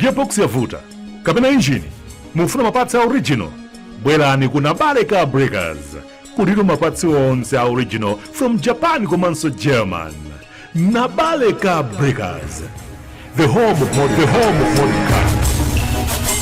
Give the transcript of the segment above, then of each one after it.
Gearbox yavuta kapena injini, mufuna mapatsi a original? Bwerani ku Nabale Car Breakers. Kulitu mapatsi onse a original from Japan komanso German. Nabale Car Breakers, the home of modern, the home of modern cars.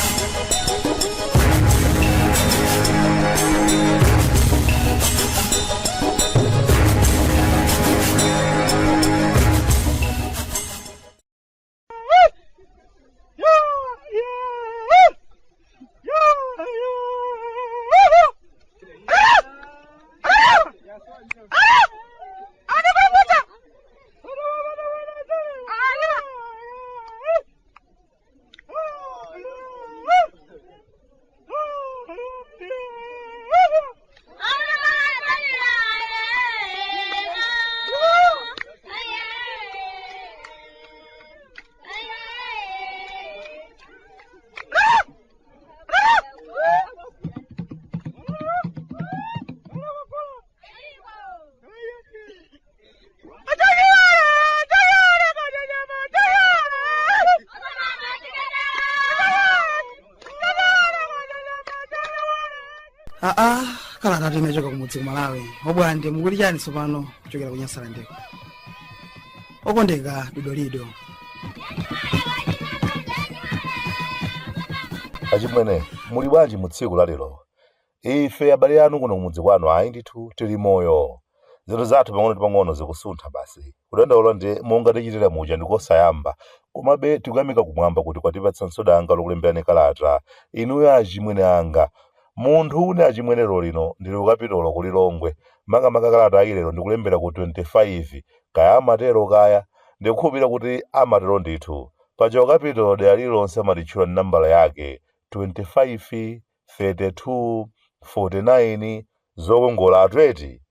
Aa, kalata inachoka kumudzi ku Malawi. Obwande, mukuti chani tsopano kuchokera ku Nyasalandeko? Okondeka Dodolido. Achimwene, muli bwanji mu tsiku la lero? Ife abale anu kuno kumudzi kwanu ayi ndithu tili moyo. Zinthu zathu pang'ono ndi pang'ono zikusuntha basi. Kudandaula ndi monga tichitira muja ndikosayamba. Komabe tikuyamika kumwamba kuti kwatipatsanso danga lokulemberani kalata. Inuyo achimwene anga. Munthune achimwene lero lino ndili ku kapitolo ku Lilongwe. Makamaka kalatayi lero ndikulembera ku 25. Kaya amatero kaya. Ndikukhulupirira kuti amatero ndithu. Paja ku kapitolo dera lililonse amalitchula ndi nambala yake. 25, 32, 49, zokongolatu eti?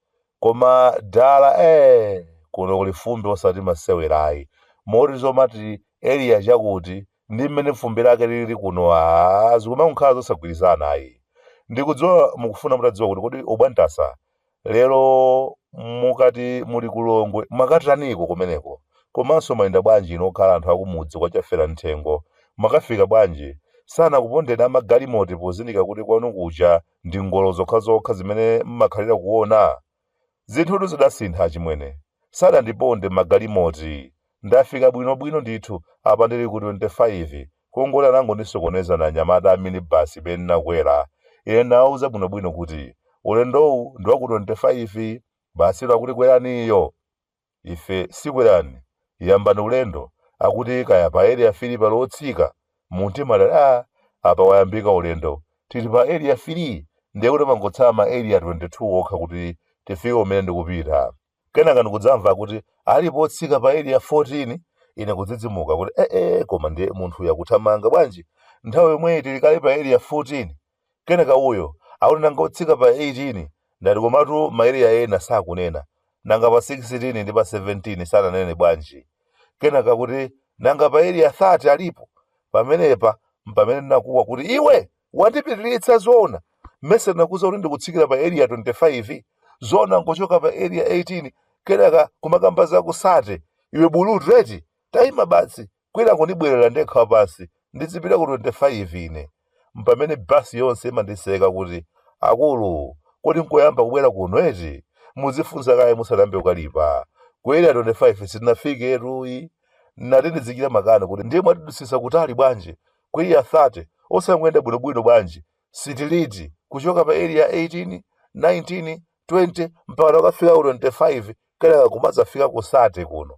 Koma dala ee kuno kuli fumbi osati masewera ayi. Moti zomati area chakuti ndi mmene fumbi lake lilili kuno aa zikumangokhala zosagwirizana ayi. Ndikudziwa mukufuna mutadziwa kuti kodi Obwantasa Lero mukati muli ku Lilongwe mwakataniko kumeneko? Komanso mwayenda bwanji inu okhala anthu akumudzi kwa Chafera m'thengo? Mwakafika bwanji? Sanakupondeni amagalimoti pozindikira kuti kwanu kuja ndi ngolo zokhazokha zimene mmakhalira kuona? Zinthutu zidasintha achimwene. Sadandiponde mmagalimoti. Ndafika bwinobwino ndithu, apa ndili ku 25, kungoti anangondisokoneza ndi anyamata a minibus imene ndinakwera. Ine ndinawauza bwinobwino kuti ulendowu ndi wa ku 25, basitu akuti kwerani iyo. Ife sikwerani, yambani ulendo, akuti kaya pa area 3 pali otsika, mumtima ndati ah, apa wayambika ulendo. Tili pa area 3 ndiye kuti pangotsala ma area 22 okha kuti tifike kumene ndikupita. Kenaka ndikudzamva akuti alipo otsika pa area 14, ine kudzidzimuka kuti ee koma ndiye munthuyu akuthamanga bwanji nthawi yomweyi tili kale pa area 14. Kenaka uyo akuti nanga otsika pa 18, ndati komatu ma area ena sakunena, nanga pa 16 ndi pa 17 sananene bwanji? Kenaka kuti nanga pa area 30 alipo? Pamenepa mpamene ndinakuwa kuti iwe wandipitiritsa zoona mmesa ndinakuuza kuti ndikutsikira pa area 25 zoona nkuchoka pa area 18 kenaka kumakamba za ku 30 iwe bulutu eti tayima basi kwinako ndibwerera ndekha wapansi ndizipita ku 25 ine mpamene basi yonse imandiseka kuti akulu kodi nkoyamba kubwera kuno eti muzifunsa kaye musanayambe kukalipa ku area 25 sitinafiketu ayi nati ndizichita makani kuti ndiye mwatidutsitsa kutali bwanji ku area 30 osangoyenda bwinobwino bwanji sitiliti kuchoka pa area 18 19 20 mpaka kukafika ku 25 kenaka kumadzafika ku 30 kuno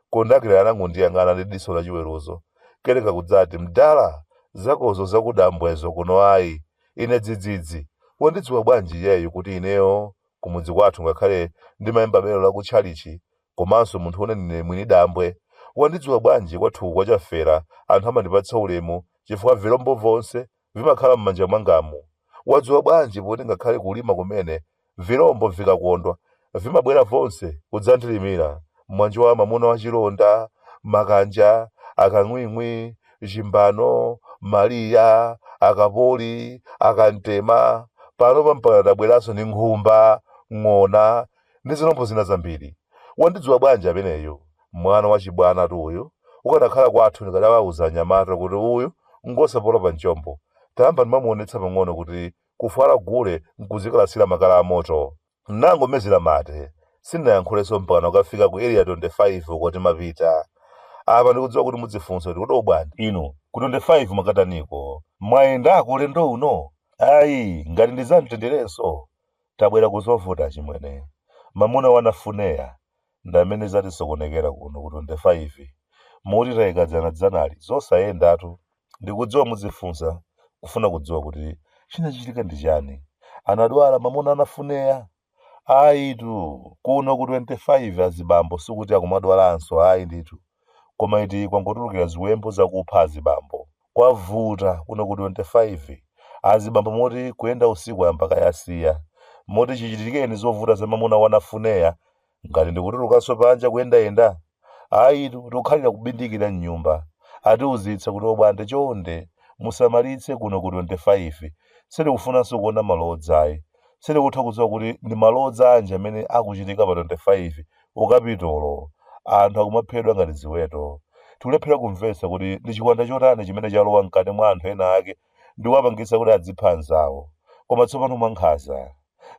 kondakitala anangondiyang'ana ndi diso lachiweruzo kenaka kudzati mdala zakozo zakudambwezo kuno ayi ine dzidzidzi wandidziwa bwanji iyeyu kuti ineyo kumudzi kwathu ngakhale ndimayimba belo la kutchalichi Komanso munthune ndine mwini dambwe. Wandidziwa bwanji kwathuku kwa Chafera anthu amandipatsa ulemu chifukwa vilombo vonse vimakhala m'manja mwangamu. Wadziwa bwanji poti ngakhale kulima kumene vilombo vikakondwa vimabwera vonse kudzandilimira, mwanjowa mwamuna wa chilonda, makanja, akang'wing'wi, chimbano, maliya, akapoli, akantema, panopa mpaka tabweranso ndi nkhumba, ng'ona ndi zilombo zina zambiri. Wandidziwa bwanji ameneyu? Mwana wachibwanatu uyu. Ukanakhala kwathu ndikadawauza anyamata kuti uyu Ngosapola pa mchombo. Tayamba ndimamuonetsa pang'ono kuti kufwala gule nkuzikalasira makala amoto. Ndinangomezera mate. Sindinayankhulenso mpakana kukafika ku Area 25 uko timapita. Apa ndikudziwa kuti mudzifunsa kuti kodi Obwande inu ku 25 mwakataniko? Mwayendako ulendo uno? Ayi, ngati ndi za mtenderenso? Tabwera kuzovuta achimwene. Mamuna wa Nafuneya ndi amene zatisokonekera kuno ku 25. Moti tayika dzanadzanali zosayendatu. Ndikudziwa mudzifunsa kufuna kudziwa kuti chinachitika ndi chani. Anadwala mamuna a Nafuneya? Ayitu, kuno ku 25 azibambo sikuti akumadwalanso ayi ndithu. Koma iti kwangotulukira ziwembu zakupha azibambo. Kwavuta kuno ku 25 azibambo moti kuyenda usiku ayamba kaye asiya. Moti chichitikeni zovuta za mamuna wa Nafuneya ngati ndikutulukanso panja kuyendayenda. Ayitu, tikukhalira kubindikira m'nyumba. Atiuzitsa kuti Obwande chonde musamalitse kuno ku 25. Sitikufunanso kuona malodza ayi. Sitikutha kudziwa kuti ndi malodza anji amene akuchitika pa 25 ukapitolo. Anthu akumaphedwa ngati ziweto. Tikulephera kumvetsa kuti ndi chiwanda chotani chimene chalowa mkati mwa anthu ena ake ndi kuwapangitsa kuti adzipha anzawo. Koma tsopano mwankhanza.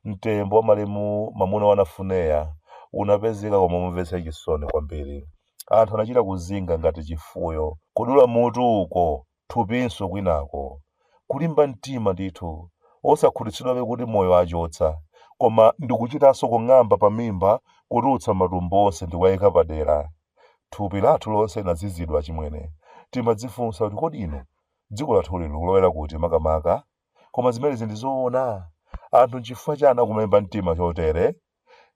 Mtembo wa malemu mamuna wa Nafuneya unapezeka koma momvetsa chisoni kwambiri. Anthu anachita kuzinga ngati chifuyo, kudula mutu uko, thupinso kwinako. Kulimba mtima ndithu, osakhutitsidwabe kuti moyo achotsa, koma ndikuchitanso kung'amba pamimba kutulutsa matumbo onse ndikuwaika padera. Thupi lathu lonse linazizidwa achimwene. Timadzifunsa kuti kodi inu dziko lathuli likulowera kuti makamaka? Koma zimenezi ndi zoona? Anthu nchifukwa chani akumalimba mtima chotere?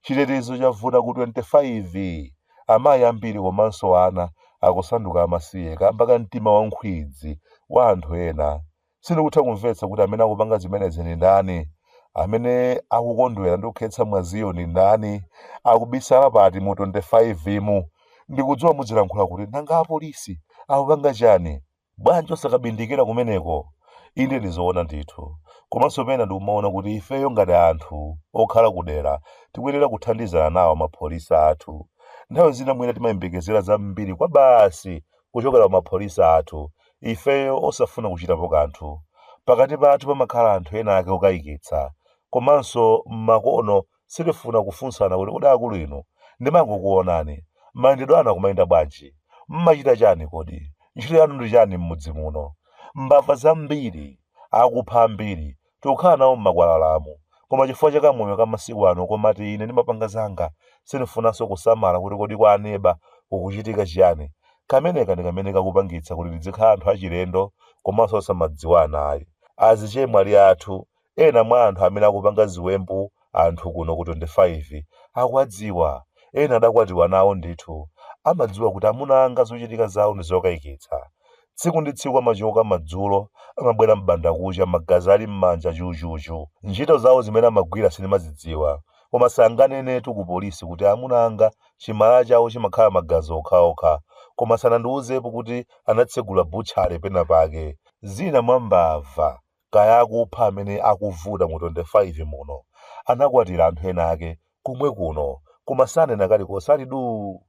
Chitetezo chavuta ku 25. Amayi ambiri komanso ana akusanduka amasiye kamba ka mtima wa nkhwidzi wa anthu ena. Sindikutha kumvetsa kuti amene akupanga zimenezi ndi ndani? Amene akukondwera ndi kukhetsa mwaziyo ndi ndani? Akubisala pati mu 25 mu? Ndikudziwa mudzilankhula kuti nanga apolisi akupanga chani? Bwanji osakabindikira kumeneko? Inde ndi zoona ndithu. Komanso pena ndikumaona kuti ifeyo ngati anthu okhala kudera tikuyenera kuthandizana nawo mapholisa athu. Nthawi zina mwina timayembekezera zambiri kwabasi kuchokera ku mapholisa athu, ifeyo osafuna kuchitapo kanthu. Pakati pathu pamakhala anthu ena ake okayikitsa. Komanso m'makono sitifuna kufunsana kuti kodi akulu inu ndimangokuonani, mayendedwe anu akumayenda bwanji? Mmachita chani kodi? Ntchito yanu ndi chani m'mudzi muno? Mbava zambiri, akupha ambiri, tikukhala nawo m'makwalalamu. Koma chifukwa cha kamoyo ka masiku ano komati ine ndimapanga zanga, sindifunanso kusamala kuti kodi kwa aneba kukuchitika chiyani. Kameneka ndi kamene kakupangitsa kuti tidzikhala anthu achilendo komanso osamadziwana ayi. Azichemwali athu Ena mwa anthu amene akupanga ziwembu anthu kuno ku 25 akuwadziwa. Ena adakwatiwa nawo ndithu. Amadziwa kuti amuna anga zochitika zawo ndi zokayikitsa. Tsiku ndi tsiku amachoka madzulo, amabwera m'bandakucha magazi ali m'manja chuchuchu. Ntchito zawo zimene amagwira sindimazidziwa. Koma sanganenetu kupolisi kuti amuna anga chimala chawo chimakhala magazi okhaokha. Koma sanandiuzepo kuti anatsegula butchale penapake. Zina mwa mbava kaya akupha amene akuvuta mu 25 muno anakwatira anthu ena ake komwe kuno koma sanena kalikonse ali duu.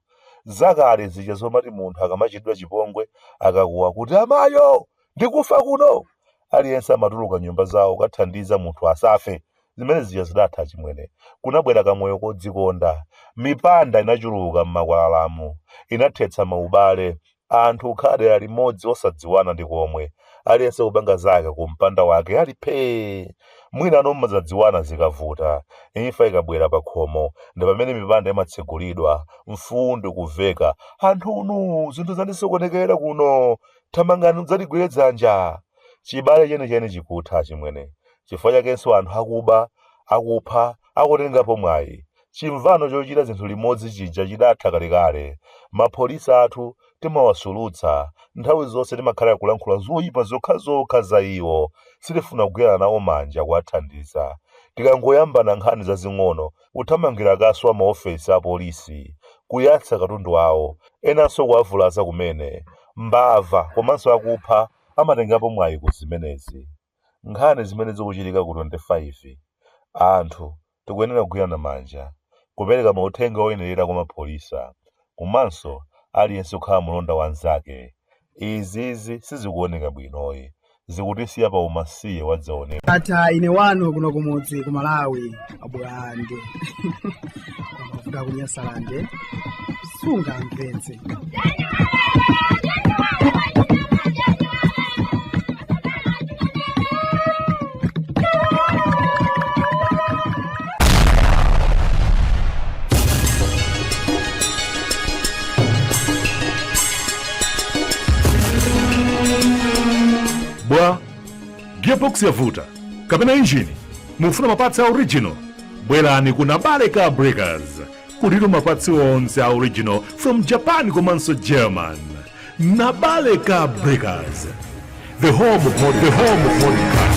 Zakale zija zomati munthu akamachitidwa chipongwe akakuwa kuti amayo ndikufa kuno aliyense amatuluka nyumba zawo kukathandiza munthu asafe. Zimene zija zidatha achimwene. Kunabwera kamoyo kodzikonda. Mipanda inachuluka m'makwalalamu. Inathetsa maubale. Anthu kukhala dera limodzi osadziwana ndi komwe. Aliyense kupanga zake ku mpanda wake ali phee. Mwinano mumadzadziwana zikavuta. Imfa ikabwera pakhomo ndi pamene mipanda imatsegulidwa, mfuu ndikumveka, Anthunu, zinthu zandisokonekera kuno! Thamangani mudzatigwire dzanja! Chibale chenicheni chikutha achimwene. Chifukwa chakenso anthu akuba, akupha, akutengapo mwayi. Chimvano chochita zinthu limodzi chija chidatha kalekale. Mapholisa athu timawasulutsa. Nthawi zonse timakhalira kulankhula zoyipa zokhazokha za iwo. Sitifuna kugwirana nawo manja kuwathandiza. Tikangoyambana nkhani zazing'ono, kuthamangira kaswa maofesi a polisi, kuyatsa katundu wawo, enanso kuwavulaza kumene. Mbava komanso akupha amatengapo mwayi ku zimenezi. Nkhani zimene zikuchitika ku 25, anthu tikuyenera kugwirana manja, kupereka mauthenga oyenerera kwa mapholisa, komanso aliyense kukhala mlonda wa nzake. Izizi sizikuoneka bwinoyi. Zikutisiya pa umasiye wadzaoneka. Ata ine wanu kuno kumudzi ku Malawi, abwande amavuta kunyasalande sungamvetse. Bwa gearbox yavuta kapena injini, mufuna mapatsi a original, bwerani ku Nabale Car Breakers. Kulitu mapatsi onse a original from Japan komanso German. Nabale Car Breakers, the home of the home of modern cars.